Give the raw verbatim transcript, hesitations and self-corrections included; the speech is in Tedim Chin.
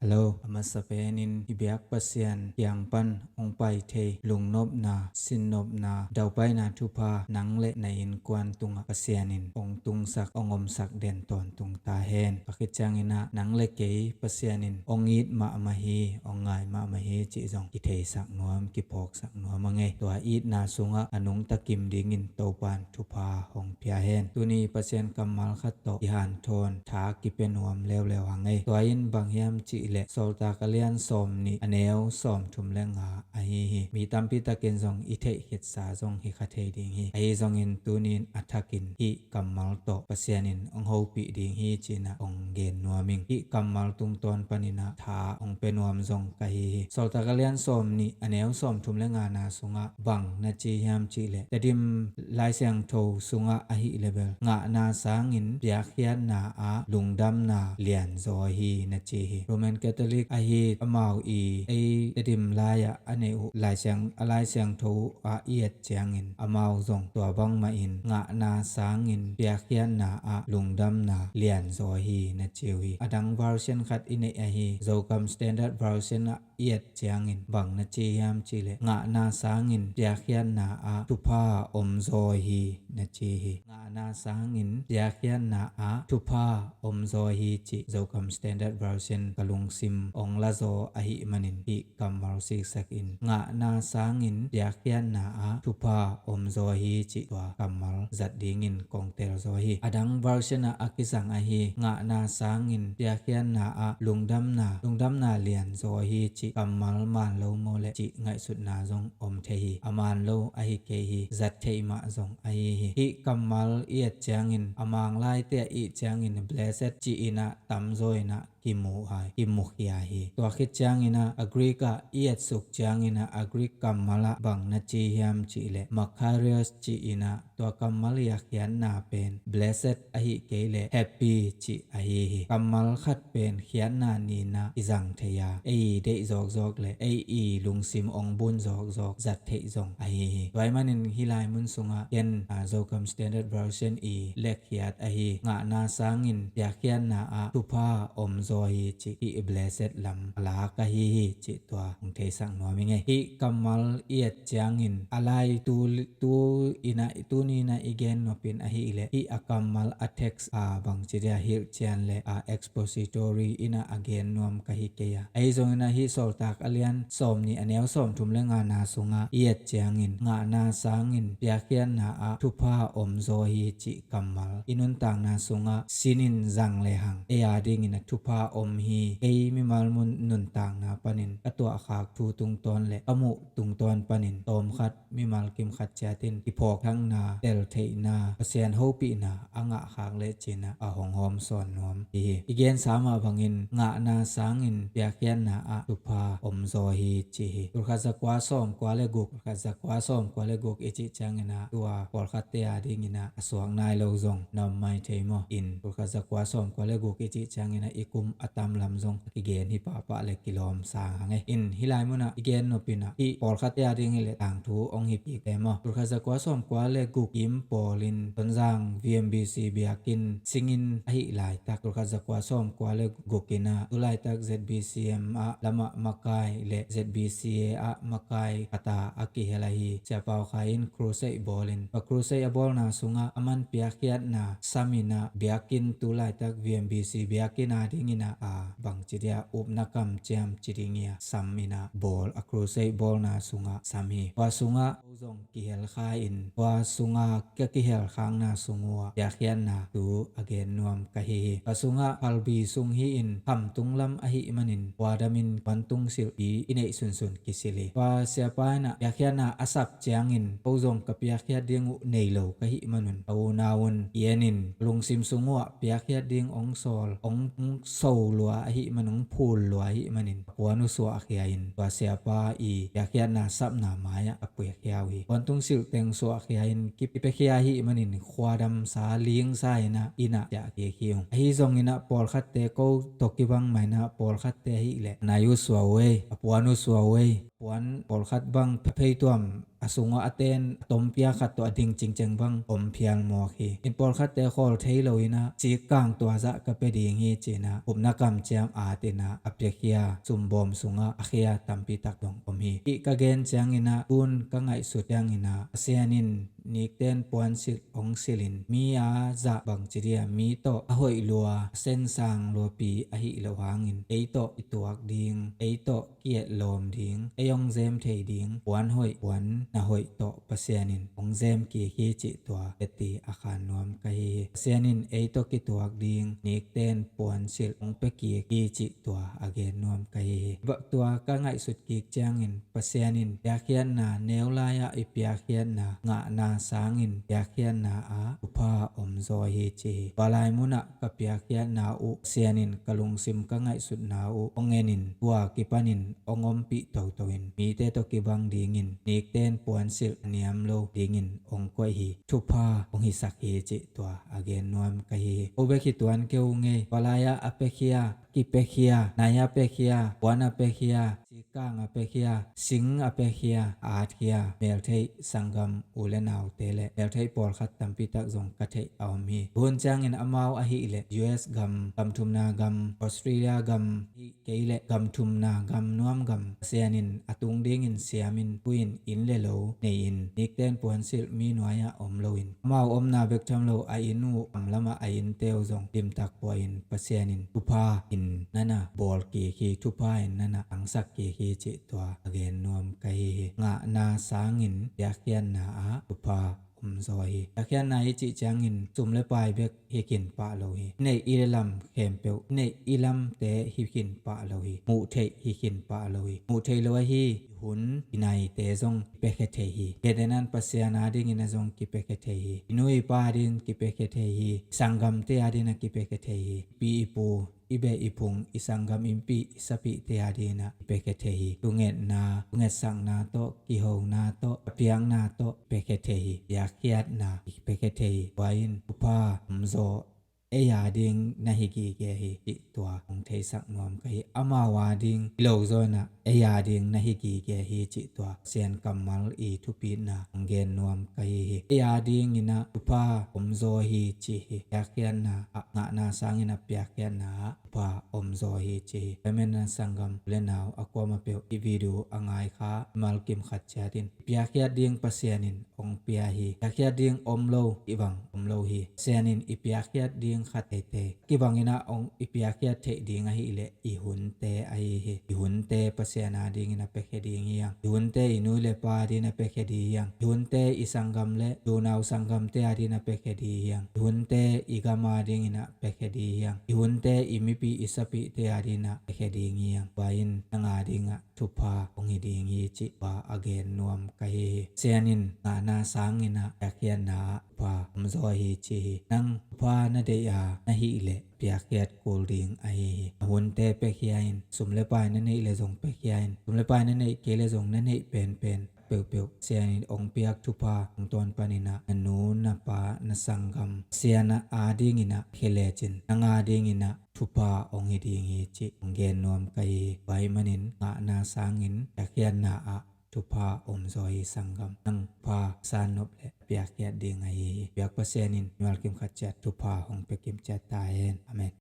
Hello, a masa penin i biak Pasian kiang pan hong pai thei lungnopna, sinnopna, daupaina thupha nang le na innkuan tungah Pasian in hong tungsak, hong omsak den tawntung ta hen. Tua khit ciangin ah nang le kei Pasian in hong it mahmah hi, hong ngai mahmah hi cih zong kitheisak nuam, kiphawksak nuam a ngei. Tua itna sungah a nungta kim dingin Topan thupha hong pia hen. Tuni Pasian kammal khat tawh i hanthawn tha kipia nuam leuleu a ngei. Tua in bang hiam cih leh Sawltak a lian sawm nih, a neu sawm thum le nga ahi hi. Mi tampi takin zong i theih khitsa zong hi kha thei ding hi. Ahi zongin tunin a thakin hih kammal tawh Pasian in hong hopih ding hi ci-in ah hong gen nuam ing. Hih kammal tungtawn panin ah tha hong pia nuam zong ka hi hi. Sawltak a lian sawm nih, a neu sawm thum le ngana sungah bang na ci hiam cih leh, Tedim Lai Siangtho sungah ahih leh bel ngahna sangin piakkhiatna ah lungdamna lianzaw hi na ci hi. Roman Catholic ahi amau i ei Tedim lai-ah a neih uh Lai Siang, a Lai Siangtho ah i et ciangin amau zong tua bangmah in ngahna sangin piakkhiatna ah lungdamna lianzaw hi na ci uh hi. A dang version khat i neih ahi Zokam Standard Version ah i et ciangin bang na ci hiam cih leh, ngahna sangin piakkhiatna ah thupha omzaw hi na ci hi. Ngahna sangin piakkhiatna ah thupha omzaw hi cih Zokam Standard Version ka lungsim hong lazaw ahih manin hih kammal siksak in, ngahna sangin piakkhiatna ah thupha omzaw hi cih tua kammal zat dingin kong telzaw hi. A dang version ah a kizang ahi ngahna sangin piakkhiatna ah lungdamna, lungdamna lianzaw hi cih kammal maan lo maw leh cih ngaihsutna zong om thei hi. A maan lo ahi kei hi, zat theih mah zong ahi hi. Hih kammal i et ciangin a Mang laite ah i et ciangin blessed ci-in ah tamzaw in ah kimu hai, kimukhia hi. Tua khit ciangin ah a Greek ah i etsuk ciangin ah a Greek kammal ah bang na ci hiam cih leh, makarios ci-in ah tua kammal i a khiatna pen blessed ahih kei leh happy cih ahi hi. Kammal khat pen khiatna nihna i zang thei a, ei i deih zawkzawk le ei i lungsim hong bun zawkzawk zat theih zong ahi hi. Tua ahih manin hih lai mun sungah ken, a, Zokam Standard Version i lekkhiat ahi ngahna sangin piakkhiatna ah thupha omzaw hi cih hih blessed lam a lak ahi hi cih tua hong theisak nuam i ngei. Hih kammal i et ciangin a lai tu, tu in ah, tuni in ah i gen nopin ahih leh hih a kammal a text a bangci dia hilhcian le a expository in ah a gen nuam ka hi kei a. Ahi zongin ah hih Sawltak a lian sawm nih, a neu sawm thum le ngana sungah i et ciangin ngahna sangin piakkhiatna ah thupha omzaw hi cih kammal i nuntakna sungah sin in zang lehang ei a dingin a thupha om hi. Ei mimal mun nuntakna panin ka tuahkhak thu tungtawn le ka muh tungtawn panin tawmkhat mimal kimkhat ciatin kiphawk thangna, tel theihna, Pasian hopihna a ngahkhak le cin ah a hong hawm sawn nuam hi hi. I gensa mah bangin ngahna sangin piakkhiatna ah thupha omzaw hi ci hi. Tulkhat zakua sawm kua le guk, tulkhat zakua sawm kua le guk i cih ciangin ah tua pawlkhatte a dingin ah a suak nai lo zong na om mai thei maw? In tulkhat zakua sawm kua le guk i cih ciangin ah i kum a tam lam zong a kigen hi pahpah le kilawm sang hang e. In hih lai munah i gen nopin ah hih pawlkhatte a ding hi le tangthu hong hi kik te maw? Tulkhat zakua sawm kua le guk kim pawlin Tonzang V M B C biakinn singin ahih laitak tulkhat zakua sawm kua le guk in ah tu laitak Z B C M ah lamah makai le Z B C A ah makai khat a a kihel ahi Sia Pau Khai in crusade bawlin, tua crusade a bawlna sungah aman piakkhiatna sam in ah biakinn tu laitak V M B C biakinn a dingin ah a bangci dia upna kamciam ci ding hi a, sam in ah bawl, a crusade bawlna sungah sam hi. Tua sungah ko zong kihel kha in tua sunga ka kihelkhakna sung uh ah piakkhiatna thu a gen nuam ka hi hi. Tua sungah phalbi sung hi-in khamtung lam ahih manin puadamin vantung silhpi i neih sunsun kisil hi. Tua siapa in ah piakkhiatna a sap ciangin ko zong ka piakkhiat ding uh nei lo ka hih manun ka unau un kienin lungsim sung uh ah piakkhiat ding hong sawl, hong so lua ahih man, hong phul lua ahih manin ka puan uh suahkhia in tua siapa i piakkhiatna sapna mai-ah ka piakkhiat uh hi. Puantung silh teng suahkhia in kipiakhia ahih manin khuadamsa lingsa in ah inn ah ciah kik hi ung. Ahi zongin ah pawlkhatte ko tawh kibang mah in ah pawlkhatte ahih leh a nai uh sua uh ei, a puan uh sua uh ei. Puan pawlkhat bang pheituam a sungah a ten a tompia khat tawh a ding cingceng bang om phial mawk hi. In pawlkhatte khawl thei lo in ah cikkang tua zah ka pia ding hi ci in ah upna kamciam at in ah a piakhia sumbawm sungah a khia tampi tak dong om hi. Hih ka gen ciangin ah tun ka ngaihsut ciangin ah Pasian in nikten puansilh hong silh in mi a zah bangci dia mi tawh a hoih lua a sensang luapi ahih loh hangin ei tawh i tuak ding, ei tawh ki-etlawm ding, ei hong zem thei ding puan hoih puan na hoih tawh Pasian in hong zem kik hi cih tua teti a khan nuam ka hi hi. Pasian in ei tawh kituak ding nikten puansilh hong pia kik hi cih tua a gen nuam ka hi hi. Tua ka ngaihsut kik ciangin Pasian in piakkhiatna neu lai-ah i piakkhiatna ngahna sangin piakkhiatna ah thupha om zaw hi ci hi. Tua lai munah ka piakkhiatna uh Pasian in ka lungsim ka ngaihsutna uh hong en in tua kipanin hong ompih toto in mite tawh kibang dingin nikten puansilh a niam lo dingin hong koih hi. Thupha hong hisak hi cih tua a gen nuam ka hi hi. Ko bek hi tuan kei ung ei. Tua lai-ah a piakhia, kipiakhia, nai a piakhia, puan a piakhia, cikkang a piakhia, sing a piakhia, a atkhia meltheih sanggam u le naute le meltheih pawlkhat tampi tak zong ka theih a om hi. Hun ciangin amau ahih leh U S gam, gam thumna gam, Australia gam, hih kei leh gam thumna gam nuam gam Pasian in a tung dingin siamin pui-in inn le lo nei-in nikten puansilh mi nuai-ah om loin amau omna bek tham lo a inn uh kam lamah a innte uh zong limtak pua-in Pasian in thupha in nana bawl kik hi, thupha in nana angsak kik hi cih tua a gen nuam ka hi hi. Ngahna sangin piakkhiatna ah thupha om zaw hi. Piakkhiatna i cih ciangin sum le pai bek hi khin pah lo hi. I neih i lam khempeuh, i neih i lamte hi khin pah lo hi. Muh theih hi khin pah lo hi. Muh theih lo ahi i hun i naite zong kipiakhia thei hi. Ketenan Pasian adingin a zong kipiakhia thei hi. I nu i pa adin kipiakhia thei hi. Sanggamte adin a kipiakhia thei hi. Pi i pu, i beh i phung, i sanggam innpi, i sapihte adin a kipiakhia thei hi. Thungetna, thungetsakna tawh, kihona tawh, a piakna tawh piakhia thei hi. Piakkhiatna i piakhia thei hi. Tua in thupha om zaw ei ading na hi gige hi cih tua hong theisak nuam ka hi. Amau ading hi lo zaw in ah ei ading na hi gige hi cih tua Pasian kammal i thupitna hong gen nuam ka hi hi. Ei adingin ah thupha om zaw hi ci hi. Piakkhiatna ah ngahna sangin a piakkhiatna ah thupha om zaw hi ci hi. Tua ahih manin a sanggam u le nau a kuamah peuh i video a ngai kha malkim khat ciat in piakkhiat ding Pasian in hong pia hi. Piakkhiat ding om lo, i bang om lo hi. Pasian in i piakkhiat ding khat teitei kibangin ah hong i piakkhiat theih ding ahih leh i hunte ahi hi. I hunte Pasian adingin a piakhia ding hi hang. I hunte i nu le pa adin a piakhia ding hi hang. I hunte i sanggam le unau sanggamte adin a piakhia ding hi hang. I hunte i gam adingin a piakhia ding hi hang. I hunte i mipi i sapihte adin a piakhia ding hi hang. Tua in nang adingah thupha hong hi ding hi cih tua a gen nuam ka hi hi. Pasian in ngahna sangin ah piakkhiatna ah thupha om zaw hi ci hi. Nang thupha na deih a na hih leh piakkhiat kul ding ahi hi. A hunte piakhia in, sum le pai na neih le zong piakhia in, sum le pai na neih kei le zong na neih penpen peuhpeuh Pasian in hong piak thupha tungtawn panin ah na nu na pa na sanggam Pasian adingin ah khia lecin nang adingin ah thupha hong hi ding hi cih hong gen nuam ka hi hi. Tua ahih manin ngahna sangin piakkhiatna ah thupha om zaw hi sanggam. Nang thupha san nop le piakkhiat ding ahi hi. Biak Pasian in mimal kim khat ciat thupha hong pia kim ciat ta hen. Amen.